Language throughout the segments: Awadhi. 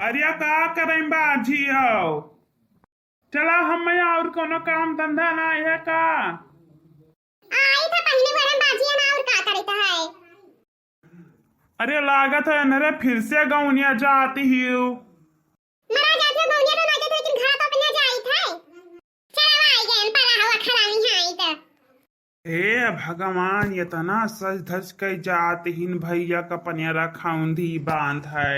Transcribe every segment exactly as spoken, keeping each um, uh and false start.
अरे का करई बाझी हो? चला, हम और कोनो काम धंधा नाई है का? आई था पहिने बरन बाझी है ना, और का करे तो है? अरे लागत है नरे फिर से गौनिया जाती ही। मरा जात है गौनिया तो ना जात है, लेकिन घर तो अपने जाई था। चला आई गए, पला हवा खलानी है आई तो। हे भगवान, इतना सज धज के जात हिन भैया का पनियरा खौंधी बांध है।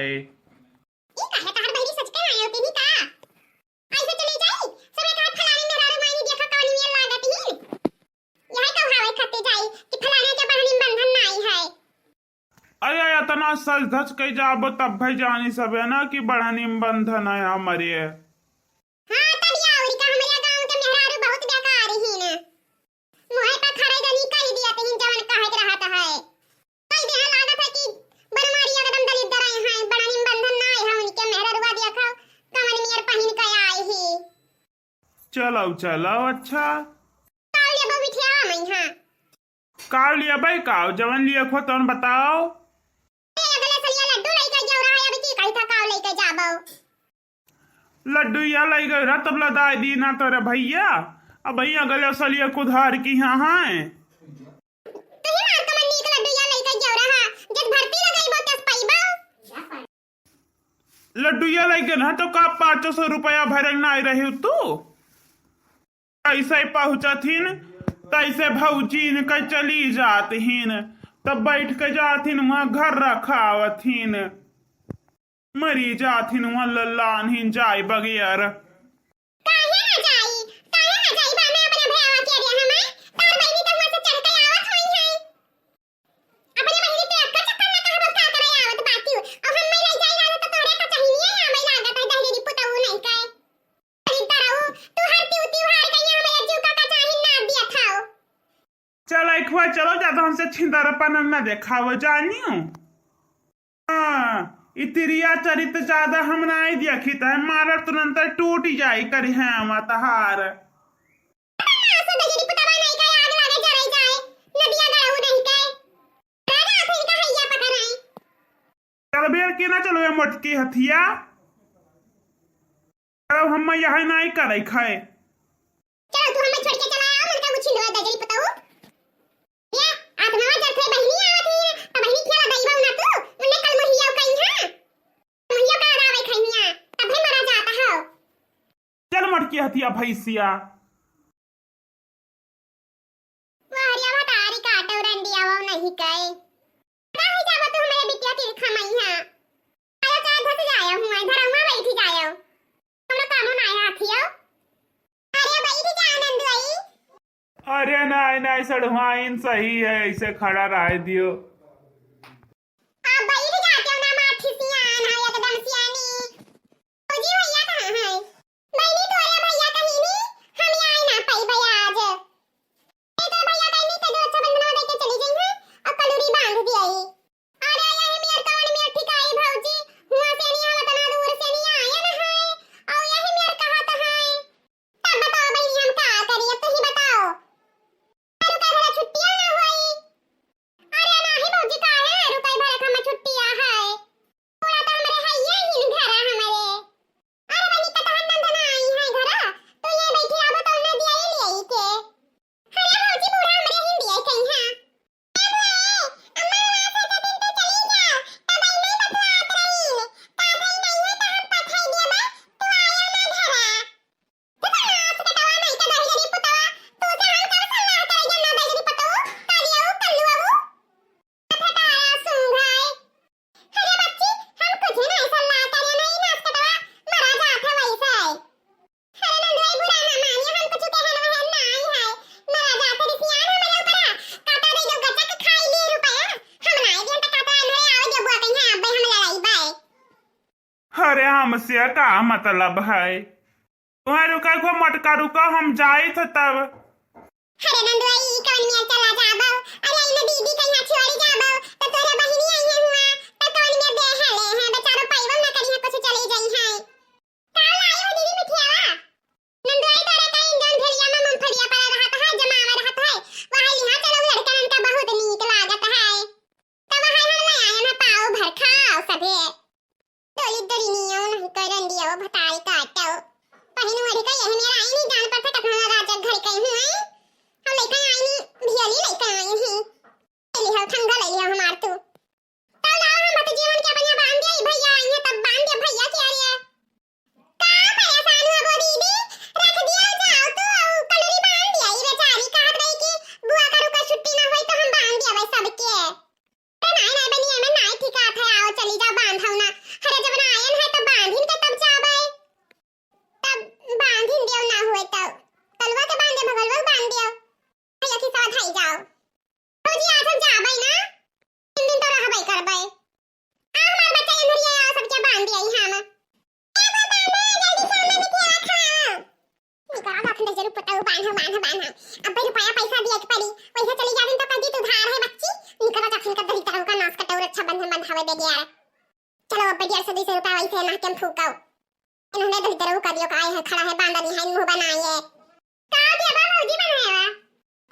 ई काहे तहर बहिनी सच के आयो तेनी का? ऐसे चली जाई, सबे कहा फलानी मेहरारू मायनी देखा कवनी मेर लागत हिन। यही कहावे खत्ते जाई कि फलाने के बहनी बंधन नाई है। अरे इतना सज धज के जाबो तब भाई जानी सबे ना कि बड़हनी में बंधन है हमरे। हाँ, तब या अउरी का, हमरे गाँव के मेहरारू बहुत बेकार ही न। मुँहे पर खरे जनी कह दिया तहिन जवन कहे के रहत है। कह दिया लागत है कि बनवारी एकदम दलिद्दर आए हैं, बड़हनी में बंधन ना आए हैं, उनके मेहरारू देखो कवन मेर पहिन के आए ही। चलो, चलो, अच्छा। काव लेबो बिठिया मई हाँ। काव लिया भाई, काव जवन लिया खो तवन बताओ। ए, अगले सलिया लड्डू लइके जाओ रहा है, अभी की कही था काव लइके जाबो। लड्डू या लइके रहा तब लदाई दी ना तोरे भैया। अब भैया अगले सलिया कुधार की हाँ हैं। तू ही मार कमन नीक लड्डू या लइके जाओ रहा, जब भर्ती लगाई बहुत तस पाइबो। लड्डू या लइके ना तो का पाँचों सौ रुपया भरल ना आई रही तू। ऐसे पहुँचत हिन, तैसे भौजी इनके चली जात हिन, तब बैठ के जात हिन, वहाँ घर रखावत हिन, मरी जात हिन, वहाँ लल्लान हिन जाए बगैर। काहे ना जाई, काहे ना जाई, बा मैं अपने भैया के रे हमें, तार बहिनी तो वहाँ से चढ़ के आवत होई है। अपने बहिनी के अक्का चक्कर ना कहबो का करे आवत बातू, और हम मैं ले जाई रहा तो तोरे का चाहिए ना, मैं लागत है दहरी पुतऊ नहीं के। अरे डराऊ, तू हर त्यू त्योहार के यहाँ मेरा जीव का कचाही ना दिया था। चल, अखुआ, चलो, ज्यादा हमसे छिंदरपन न देखावो, जानियो। हाँ, ई तिरिया चरित ज्यादा हम नाई देखी, त मारब तुरंत टूट जाई करी है मतहार। चल बेर के ना चलो ये मोटकी हथिया। अब हम यहाँ नाई करे खाए। चलो तू हमें छोड़ के चला आओ, मन का उछिंदवा दजरी पताऊ। ये आत्मा जब से बहिनी आवत ही, तो बहिनी खेला दईबा ना तू, उन्हें कल मुहिया कहीं है। मुहिया का आवे खैनिया, तबे मरा जाता हो। चल मोटकी हथिया भैंसिया। वाह रे, अब तारी काटो रंडिया वो नहीं कहे। का हो जाबो तू हमारे बिटिया के खमैया? आयो चाहे धस जायो हुआ, धरौमा बैठी जायो। हमरा कामो ना आया हथियो। अरे बैठी जा आनंद भाई। अरे नाई, नाई, सड़ुआइन सही है, ऐसे खड़ा रह दियो। आप बैठ जाते हो ना, माँ ठिसियान है एकदम सियानी। फौजी भैया कहाँ है? बहिनी तोरे भैया कहीं नहीं, हम आई ना पाई भैया आज। ए तोर भैया कहीं नहीं, के जो रक्षाबंधन में देके चली गई है और कलूरी बांध दिया ही। अरे यही मेर कवन मेर ठिकाई भौजी, हुआ से नहीं हम इतना दूर से नहीं आए ना है, और यही मेर कहा तो है। तब बताओ बहिनी हम का करी, अब तुम ही बताओ। अरे का घरे छुट्टियां ना हुई। अरे नाही भौजी, काहे? रुकई भरत हमर छुट्टिया है। पूरा तो हमरे हइये हिन घरा हमरे। अरे बनी, कतहन नंदन आई है घरा, तो ये बैठी आबो तो उन्हें दिया ही लिया ही के। अरे भौजी, बूढ़ा हमरे हिन दिया कहीं है। ए बुआ, अम्मा हुआ से तो दिन तो चली जा, तब आई नहीं बतलात रहीन। का भाई नहीं है तो हम पठाई दिया बा, तू आया ना घरा। अरे हमसे का मतलब है? तुम्हारे रुका को मटका रुका, हम जाइत ह तब। अरे नंदुआ, ई कवन मियाँ चला जाबो? अरे इने दीदी कहीं छोड़ी जाबो, तो तोरे बहिनी आई है हुआ, तो कवन मियाँ दे है ले है, बेचारो पाइबो ना करी है, कुछ चली जाई है। का लाई हो दीदी मिठियावा? नंदुआ, ई तोरे का इंजन भेड़िया में मूंगफलिया पड़ा रहत है, जमावा रहत है, वहाँ लिहा चलो, लड़कन का बहुत नीक लागत है। तब वहाँ हम ले आए ना, पाव भर खाओ सभे। डोली डोली नियन। करन दियो भताई काटो। पहिन ओढ़ के यही मेरा आई नहीं जान पर फटक ना राजा घर के हूँ, हैं? हम लइका आई नहीं, भियली लइका आई नहीं। ले लिहो, ठंगा ले लिहो हमार तू। तब लाओ हम तो जीवन के बढ़िया बांध दिया, ई भैया आई है तब बांध दिया भैया के अरे। का परेशान हो वो दीदी? रख दिया जाओ तू, और कलरी बांध दिया, ई बेचारी कहत रही कि बुआ का रुका छुट्टी ना होई तो हम बांध दिया भाई सबके। अरे नाई, नाई बनी, एमे नाई ठीक आत है, आओ चली जाओ बांधव ना। अरे जब ना आयन है तो बांधिन के तब जाबे। तब बांधिन दियो ना हुए तब। कलवा के बांध दे, भगलवा के बांध दियो। भैया की साथ आई जाओ। भौजी आज हम जाबे ना। तीन दिन तो रहबे करबे। आ हमार बच्चा इंद्रिया आओ सबके बांध दिया ई हम। ए बाबा ना जल्दी से हमें बिटिया रखा। निकल आ, बाप ने जरूर पताऊ बांध, बांध, बांध। अब भाई रुपया पैसा दिए के पड़ी, वैसे चली जाबिन तो कह दी तू धार है बच्ची। निकल आ, जाफिन का दही तरह का नाश कटोर अच्छा बंधन बंधावे दे दिया। चलो अब डेढ़ सौ दो सौ रुपया वैसे ना के हम फूकाओ। इन्होंने दही तरह का दियो का आए है, खड़ा है बांधा नहीं है, मुंह बनाए है। का दिया बा भौजी बनाए बा?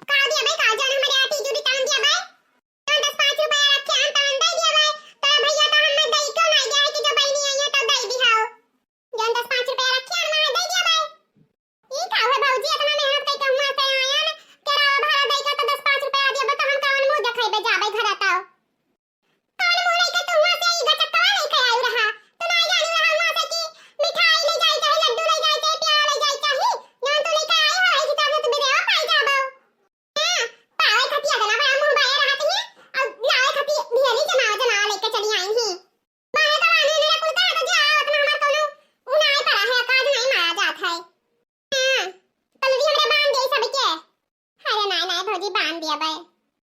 का दिया बे, का जान हमारे आती जुड़ी तान दिया बे? जौन दस पाँच रुपया रखे हम तवन दे दिया बे। तोरा भैया तो हमें दई क्यों ना गया है कि जो बहनी आई है तो दे दी हो। जौन दस पाँच रुपया रखे हम वहाँ दे दिया बे। ई का हुआ भौजी, इतना मेहनत करके हुआ से आयन, केरा भाड़ा दे के तो दस पाँच रुपया दिया बे, तो हम कौन मुंह देखाई बे जाबे घर आता। कौन मुंह लेके तू हुआ से ई गचकवा लेके आई रहा? तू ना जानी रहा हुआ से कि मिठाई ले जाई चाहे लड्डू ले जाई चाहे प्याला ले जाई चाहे, जौन तू लेके आई हो, ऐसी तो तू बिदेवा पाई जाबो। हाँ, पावे खतिया जना बड़ा मुंह बाया रहत है, और लावे खती ढेरी जमावा जमावा लेके चली आई ही। बाया का बानी मेरा कुल कहा तो जा, उतना हमार कौनो उनाई पड़ा है, काज नहीं मारा जात है। हाँ, कल भी हमरा बांध दे सबके। अरे नाय, नाय भौजी, बांध दिया बे।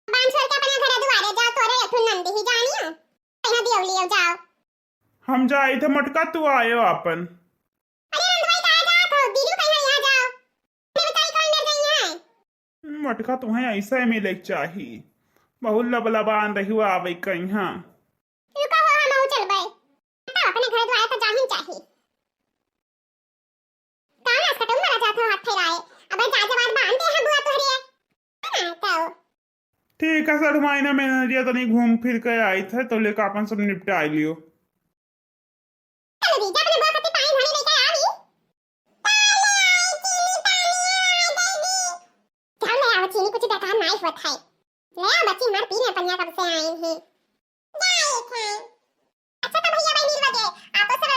बांध छोड़ के अपने घरे दुआरे जाओ, तोरे एक ठो नंदी ही जानियो। कहीं दियो लियो जाओ। हम जाई थे मटका, तू आयो अपन। अरे रंधवाई कहाँ जात हो? दीदी कहीं यहाँ जाओ। मेरे ताई कौन ले गई है? मटका तुम्हें ऐसा ही मिले के चाही। बहुत लबलबान रही हुआ आवे कहीं। रुका हो, हम चल बे। तो अपने घर द्वार तो जाहिन चाही। कहाँ नास कटो मरा जात हो हाथ फैलाए। अबे जा जवान बांध दे हम बुआ तोहरे। हाँ, तो। ठीक है सर, मायना में नरिया तनी घूम फिर के आई थे, तो लेकर अपन सब निपटाई लियो। चलो दीदी, जा अपने बुआ खातिर पानी धरे लेकर आ ली। पानी आई, चीनी पानी आई, दीदी। चल ले आओ चीनी, कुछ बेकार नाई होत है। ले आओ बच्ची, हमार पी ले पनिया कब से आई ही। जाए थे। अच्छा तो भैया बहनी बजे, आपो सब